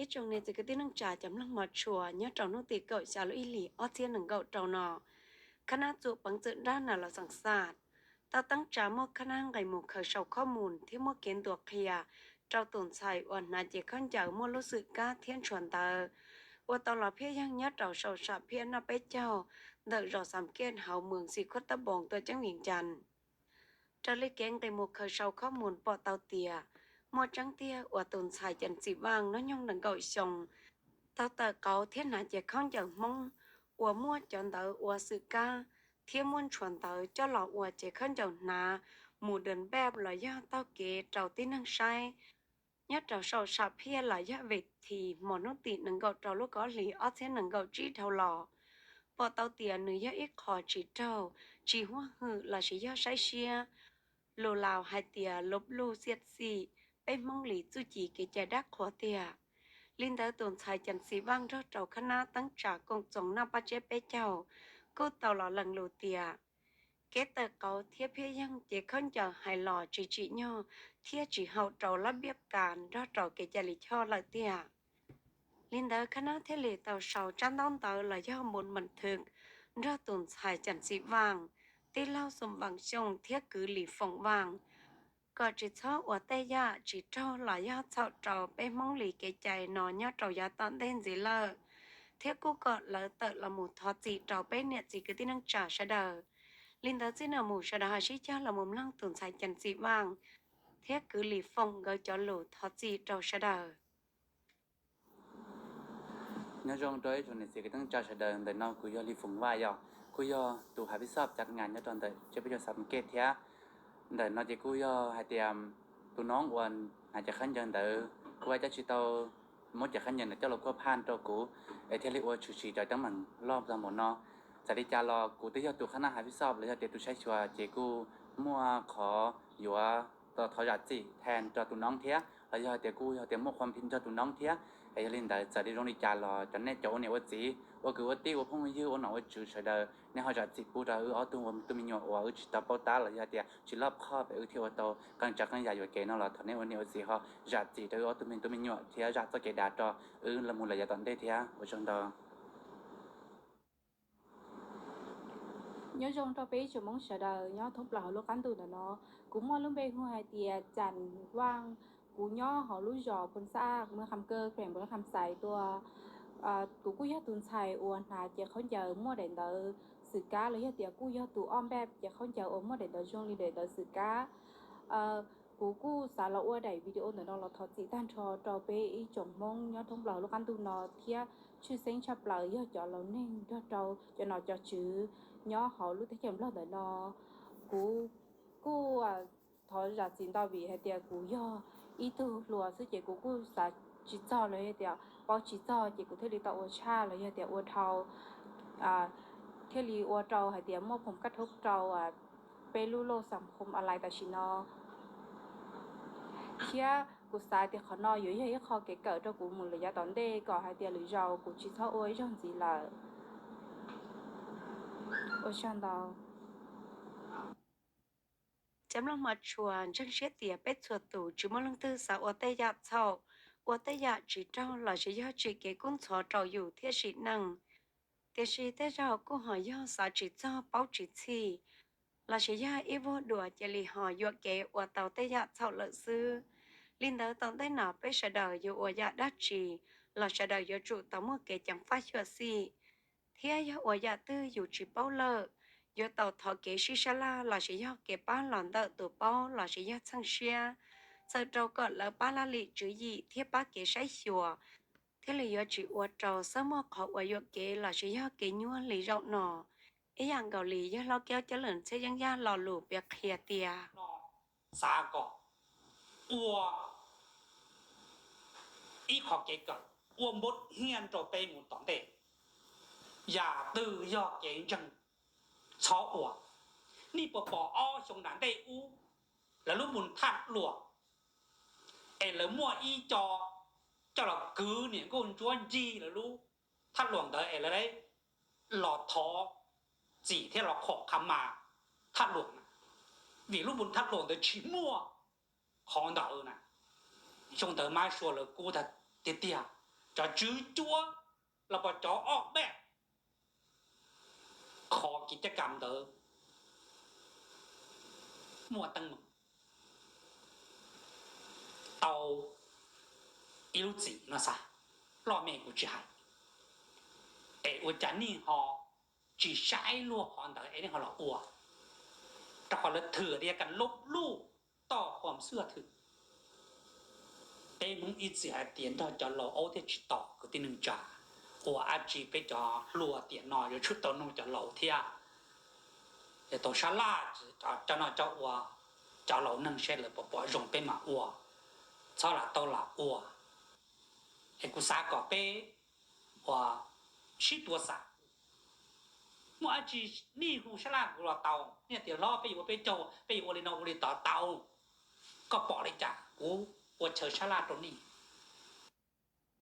Ib tsoom niam txiv kwv tij neej tsa cov mloog mov tshua, nyob rau hnub tim kaum xya lub ib hlis ob txhiab nees nkaum rau no, khab nab txuam peev txwm dab nas los xeem xaj tau teeb tsa muaj khab nab nqis mus khaws sau khob mus thiab muaj kev ntuas qhia rau tus ntxhais uas hnav cev khaub ncaws muaj lub xwm kab thiab ntshua ntawv uas tau los phiaj yeeg nyob rau saum sam phiaj noj peb caug ntawm zos Xam Kej hauv moos Xis Khuab Tab Npoos tuam ceeb Vias Cas. Raws li kev nqis mus khaws sau khob mus pom tau tias muaj tseeb tiag uas tus ntxhais Cas Xim Vaj hnub nyoog nees nkaum xyoo tau tawm qauv thiab hnav cev khaub ncaws Hmoob uas muaj cov ntawv ua xwm kab thiab muaj ntshua ntawv coj los ua cev khaub ncaws hnav mus dam npaj los yog taug kev rau tib neeg saib nyob rau saum sam phiaj los yog Ves This hmo hnub tim nees nkaum rau lub kaum ob hlis ob txhiab nees nkaum tsib dhau los. Pom tau tias nws yog ib qho tsis raug, tsis huab hwm lossis yog saib siab, lus Laus hais tias lub luj xiab xim, peb Hmoob li txuj ci kev cai dab qhuas tiag. Li ntawd tus ntxhais Cas Xim Vaj nrog rau khab nab teeb tsa koom txoos noj paj tsiab peb caug kuj tau los lees lus tias kev tawm qauv thiab phiaj yeeg cev khaub ncaws hais los tsis tsim nyog thiab tsis haum rau lab npiab kas nrog rau kev cai lij choj lawm tiag. Li ntawd khab nab thiaj li tau sau tsab ntaub ntawv los yog npun mam thwm nrog tus ntxhais Cas Xim Vaj, tij laug Xum Vam Xyooj thiab kwv Lis Foom Vaj kom tsis txhob ua tej yam tsis raug los yog txhaum rau peb Hmoob li kev cai no nyob rau yav tom ntej ntxiv lawm, thiab kuj kom lawv tawm los mus thov txim rau peb niam txiv kwv tij neej tsa sawv daws. Li ntawd txij no mus sawv daws ho sib cog los mus mloog tus ntxhais Cas Xim Vaj thiab kwv Lis Foom nkawd cov lus thov txim rau sawv daws. Nyob zoo rau ib tsoom niam txiv kwv tij neej tsa sawv daws, ntawm no kuv yog Lis Foom Vaj yog, kuj yog tus hav pib xob cas nas nyob rau ntawm tsiab peb caug Xam Kej thiab. Ntawm no ces kuj yog hais tias tus noob uas hnav cev khaub ncaws ntawd kuj ua cas tsis tau muab cev khaub ncaws ntawd coj los kuaj phaj rau kuv, es thiaj li ua tshwm sim cov teeb meem loj tag npaum no. Txawm li cas los kuv twb yog tus khab nab hav pib xob los yog tias tus saib xyuas ces kuj muaj qhov yuav thov zam txim tha rau tus noob thiab los yog tias kuj yog tias muaj qhuam phi nrog tus noob thiab. Es yog li ntawd txawm li zoo li cas los cov nej cov ua niam ua txiv ua kwv ua tij ua phooj ywg ua nom ua tswv sawv daws nej ho zam txim pub rau wb ob tug ua tub me nyuam uas wb tsis tau paub tab los yog tias tsis loj qhoj pem wb thiaj ua tau qee tsav qee yam yuam kev no los thov nej ua niam ua txiv ho zam txim rau wb ob tug me tub me nyuam thiab zam txoj kev dav rau wb los mus lawm yav tom ntej thiab. Ua tsaug ntau. Nyob zoo rau peb ib tsoom Hmoob sawv daws nyob thoob plaws hauv lub qab ntuj ntawm no. Kuv muaj lub npe hu hais tias Cas Vaj, kuv nyob hauv lub zos Phoo Xaj, muas Kham Kaw, kheem Phoo Kham Xais tuaj. Kuv kuj yog tus ntxhais uas hnav cev khaub ncaws muaj daim ntawv xwm kab los yog tias kuj yog tus ob npaj cev khaub ncaws uas muaj daim ntawv zoo li daim ntawv xwm kab. Kuv kuj xav los ua daim video ntawm no los thov txim tag nrho rau peb ib tsoom Hmoob nyob thoob plaws lub qab ntuj no thiab tshwj xeeb tshaj plaws yog cov laus neeg nrog rau cov nom cov tswv nyob hauv lub teb chaws Nplog ntawm no. Kuv kuj thov zam txim ntau vim hais tias kuv yog ib tug hluas xwb ces kuv kuj xav tsis txog los yog tias paub tsis txog ces kuv thiaj li tau ua tshaj los yog tias ua dhau, thiaj li ua rau hais tias muaj phoom kaj thoob rau peb lub loj xam phoo online tam sim no. Thiab kuv xav tias qhov no yuav yog ib qho kev kawm rau kuv mus lawm yav tom ntej kom hais tias lwm zaus kuv tsis txhob ua ib zaug ntxiv lawm. Ua tsaug ntau. Cov mloog mov tshua, ntseeg siab tias peb txhua tus tsis muaj leej twg xav ua tej yam txhaum, ua tej yam tsis raug lossis yog tsim kev kub ntxhov rau yus thiab sim neej. Tiam sis tej zaum kuj ho yog xav tsis txog paub tsis txhij, lossis yog ib vuag dua cia li ho yuam kev ua tau tej yam txhaum lawm xwb. Li ntawd tom ntej no peb sawv daws yuav ua yam dab tsi los sawv daws yuav tsum tau muaj kev ceev faj xyuam xim, thiab yog ua yam twg yus tsis paub lawm, yuav tau thov kev sib sab laj lossis yog kev pab los ntawm tus paub lossis yog txheej siab, txawm rau kom lawv pab laj lim tswv yim thiab pab kev saib xyuas, thiaj li yuav tsis ua rau txhob muaj qhov uas yuam kev lossis yog kev nyuaj li zaum no. Ib yam nkaus li yawg Hlob Kaub Ceeb Lwm Txhiaj Yeeb Yaj lo lus piav qhia tias, xav kom ua ib qho kev kawm ua npub hiaj rau peb mus tom ntej. Yam twg yog kev ntseeg txhob ua. Nej puas pom ob xyoo nram ntej ub lawv lub npus thaj luam es lawv muaj ib co coj los kwv niam nkauj ntsuab ncig lawv lub thaj luam ntawd es lawv los thov txim thiab los khom qha mas thaj luam na, vim lub npus thaj luam ntawd tsis muaj qhov ntawd na. Xyoo ntawd Mab Sua lawv kub tag tiag tiag. cov tswv cuab los pom cov ob peb qhov kev caj kam ntawd muaj teeb meem tau ib lub txim no xav, loj me kuv tsis hais, es ua cas nej ho tsis saib luag qhov ntawd es nej ho los ua? Rau qhov lawv thwm tias kas lub luj toj huam xwb thwm. Peb Hmoob ib txwm hais tias nrog cov laus aub thiaj tsis tom kwv tij neej tsa, ua dab tsi peb cov hluas tiam no yuav tsum tau nug cov laus thiab. Yog tau sab laj cov no cov ua, cov laus neeg seb lawv puas pom zoo peb mam ua, txhob lam tau lam ua. Es kuv xav kom peb ua sib tua xam, muaj dab tsi nej hu sab laj kuv los tau, nej tias hlob peb yuav ua peb caug, peb yuav ua li no ua li tod tau. Koj pom li cas kuv ua chaw sab laj rau nej.